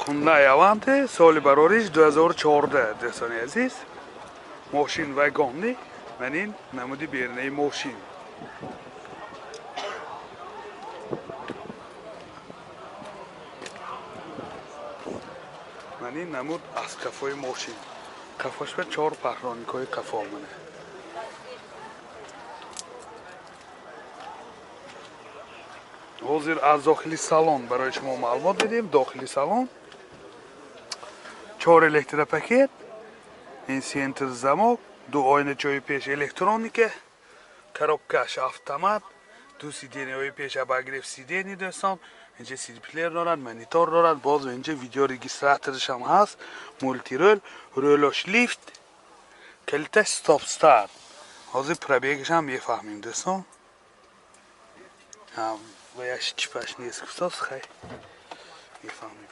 Hyundai Avante соли барориш 2014 дӯстони азиз. Мошин вагонни. Ман ин намуди берунаи мошин. Ман ин намуд аз қафои мошин. Қафош ба чор паҳроникҳои қафо мана. Ҳозир аз дохили салон барои шумо маълумот медиҳем. Дохили салон чор электропакет, ин центр замок, ду ойначаҳои пеш электроника, коробкаш автомат, ду сиденияҳои пеш обогрев сидений дӯстон, инҷа сидплеер дорад, монитор дорад, боз инҷа видеорегистратораш ҳам ҳаст, мултирол, рӯлош лифт, калиташ стоп старт. Ҳозир пробегаш ҳам мефаҳмем дӯстон. Ваяш чипаш нест гуфтос, хай мефаҳмем.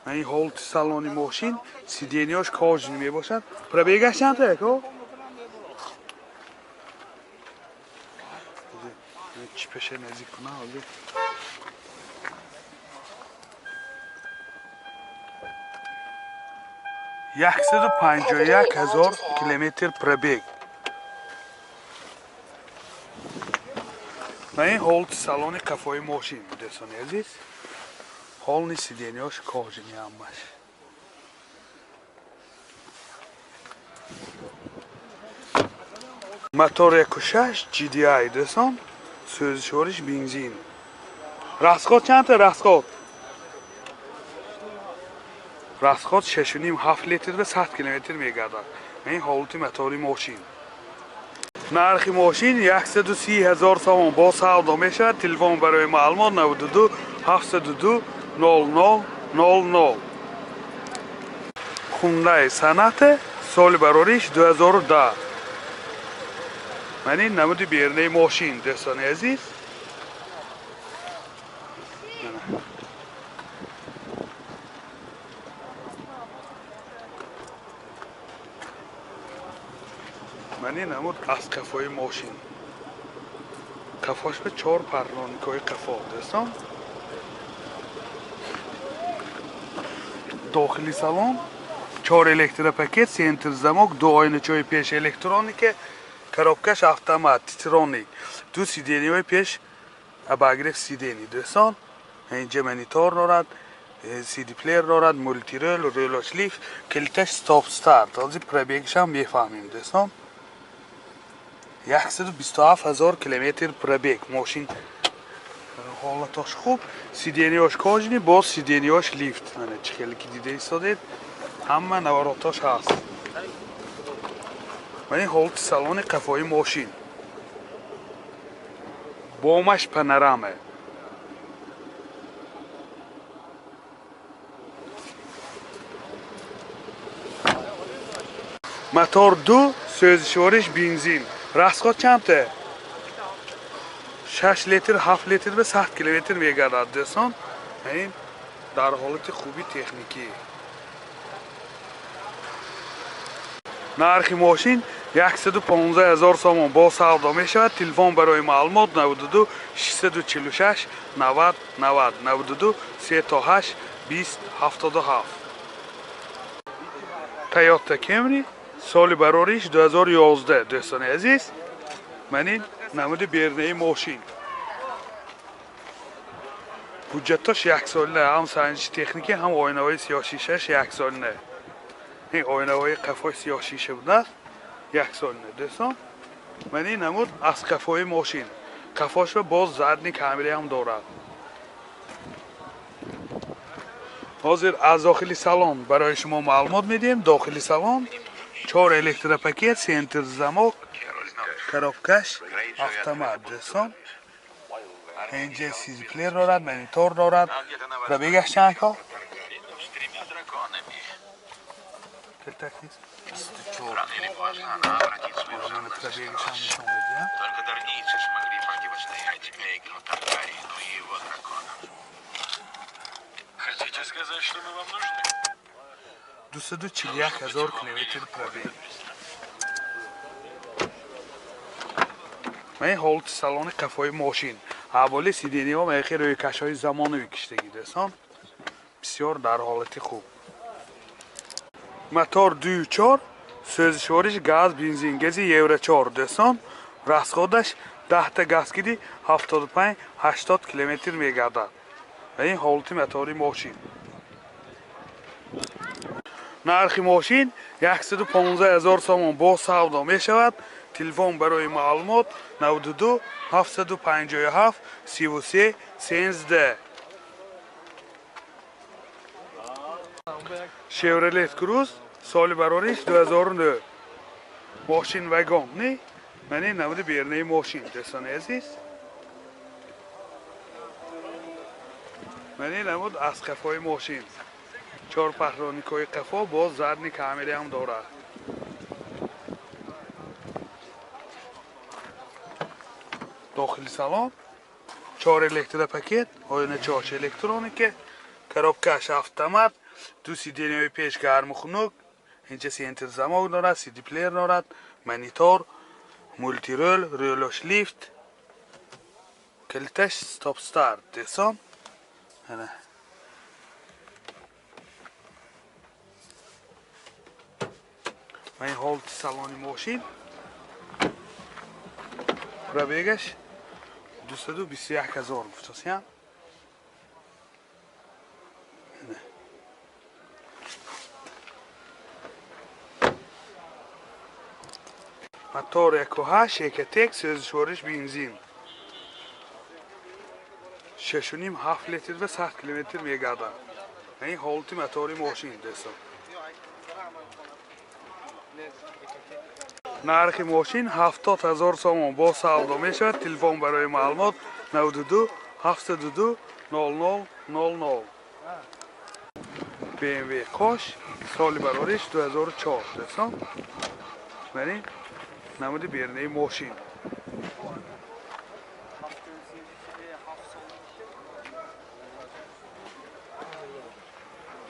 Ин ҳолати салони мошин, сиденияш кожаный мебошад. Пробегаш чанд яко? Чипаша наздик кунам ҳозир. 151 000 километр пробег. Ва ин ҳолати салони қафои мошин дӯстони азиз. Ҳолни сиденияш кожаный ҳамаш. Мотор 1.6 GDI дӯстон, сӯзишвориш бензин. Расход чанд та расход? Расход 6.5 7 литр ба 100 километр мегардад. Ин ҳолати мотори мошин. Нархи мошин 130 000 сомон бо савдо мешавад. Телефон барои маълумот 92 702 00 00. Hyundai Sonata соли барориш 2010. Ман ин намуди берунаи мошин дӯстони азиз. Ман ин намуд аз қафои мошин. Қафош ба чор парроникҳои қафо дӯстон. Дохили салон чор электропакет, центр замок, ду ойначаҳои пеш электроника, коробкаш автомат, титроник, ду сиденияҳои пеш обогрев сидений дӯстон. Инҷа монитор дорад, сидплеер дорад, мултирол, рӯлош лифт, калиташ стоп старт. Ҳозир пробегаш ҳам мефаҳмем дӯстон. 127 000 километр пробег. Мошин ҳолатош хуб, сиденияш кожаный, боз сиденияш лифт. Мана чӣ хеле ки дида истодед, ҳама наворотош ҳаст. Ва ин ҳолати салони қафои мошин. Бомаш панорама. Мотор 2, сӯзишвориш бензин. Расход чанд та? 6 литр, 7 литр ба 100 километр мегардад дӯстон. Ин дар ҳолати хуби техникӣ. Нархи мошин 115 000 сомон бо савдо мешавад. Телефон барои маълумот 92 646 90 90 92 38 20 77. Toyota Camry соли барориш 2011 дӯстони азиз. Ман ин намуди берунаи мошин. Ҳуҷҷатош яксолина, ҳам санҷиши техникӣ, ҳам оинаҳои сиёҳшишаш яксолина. Ин оинаҳои қафои сиёҳшиша будааст, яксолина дӯстон. Ман ин намуд аз қафои мошин. Қафошро боз задний камера ҳам дорад. Ҳозир аз дохили салон барои шумо маълумот медиҳем. Дохили салон чор электропакет, центр замок, коробкаш автомат дӯстон. Инҷа сидплеер дорад, монитор дорад. Пробегаш чанд ко? Рано или поздно она обратит свой взор на Пробегаш ҳам нишон медиҳам. Только дарнийцы смогли противостоять Эйгону Таргариену и его драконам. Хотите сказать, что мы вам нужны? 241 000 километр пробег. Ман ин ҳолати салони қафои мошин. Аввали сидениҳо маяхи рӯйкашҳои замонавӣ киштагӣ дӯстон. Бисёр дар ҳолати хуб. Мотор 2.4, сӯзишвориш газ, бензин, гази Евро 4 дӯстон. Расходаш 10 газ киди 75-80 километр мегардад. Ва ин ҳолати мотори мошин. Нархи мошин 115 000 сомон бо савдо мешавад. Телефон барои маълумот 92 757 33 13. Chevrolet Cruze соли барориш 2009. Мошин вагон не? Ман ин намуди бернаи мошин дӯстони азиз. Ман ин намуд аз қафои мошин. 4 пахроникҳои қафо боз задни камера ҳам дорад. Дохили салон 4 электропакет, оиначаҳош электроника, коробкаш автомат, ду сиденияи пеш гарму хунук, инҷа центр замок дорад, CD плеер дорад, монитор, мултирол, рӯлош лифт, калиташ стоп старт дӯстон. Ана ин ҳолати салони мошин. Пробегаш 221 000 гуфтасиям. Мотор 1.8 Ecotec, сӯзишвориш бензин. 6.5 литр ва 100 километр мегардад. Ин ҳолати мотори мошин дӯстон. Нархи мошин 70 000 сомон бо савдо мешавад. Телефон барои маълумот 92 702 00 00. BMW Кош соли барориш 2004 дӯстон. Ман ин намуди бернаи мошин.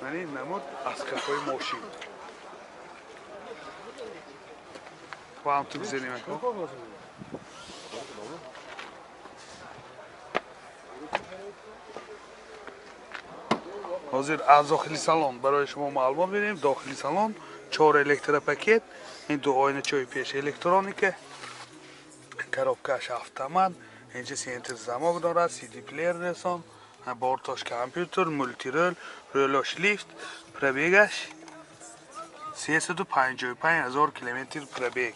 Ман ин намуд аз қафои мошин. Вам тут зелено. Ҳозир аз дохили салон барои шумо маълумот медиҳем. Дохили салон 4 электропакет, ин ду оиначаҳои пеш электроника, коробкаш автомат, инҷа центр замок дорад, CD плеер дӯстон, бортош компютер, мултирол, рӯлош лифт, пробегаш 355 000 километр пробег.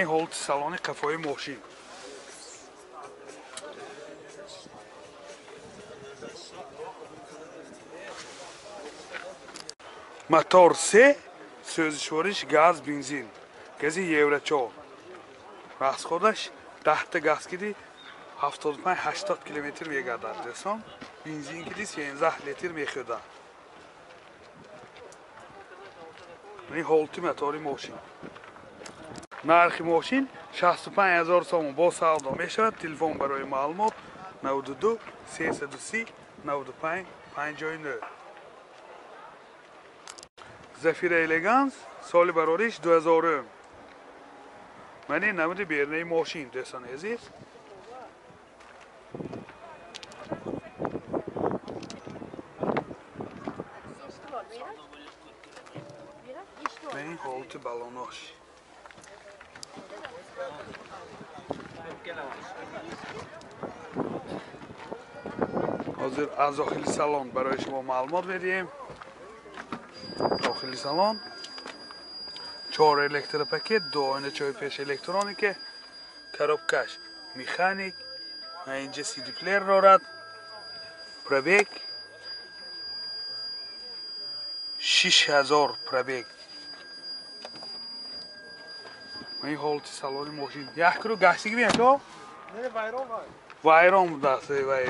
Ин ҳолати салони қафои мошин. Мотор 3, сӯзишвориш газ, бензин, гази Евро 4. Расходаш 10 газ киди 75-80 километр мегардад дӯстон. Бензин киди 13 литр мехӯрдад. Ин ҳолати мотори мошин. Нархи мошин 65 000 сомон бо савдо мешавад. Телефон барои маълумот 92 330 95 59. Зафира Элеганс соли барориш 2000. Ман ин намуди бернаи мошин дӯстони азиз. Ман ин ҳолати балонош. Ҳозир аз дохили салон барои шумо маълумот медиҳем. Дохили салон 4 электропакет, ду оиначаҳои пеш электроника, коробкаш механик, инҷа CD плеер дорад, пробег 6000 пробег. Ин ҳолати салони мошин. Як куру гаштигӣ меяко? Вайрон будааст. Вай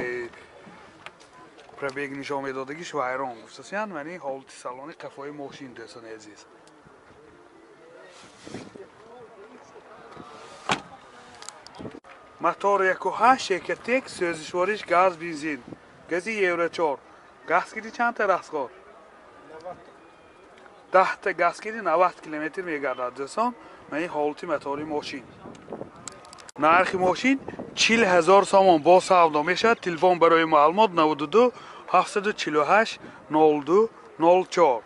пробег нишон медодагиш вайрон гуфтасиян. Ман ин ҳолати салони қафои мошин дӯстони азиз. Мотор 1.8 Ecotec, сӯзишвориш газ, бензин, гази Евро 4. Газ киди чандта расход? 10 газ киди 90 километр мегардад дӯстон. Ман ин ҳолати мотори мошин. Нархи мошин 40 000 сомон, бо савдо мешавад. Телефон барои маълумот: 92 748 02 04.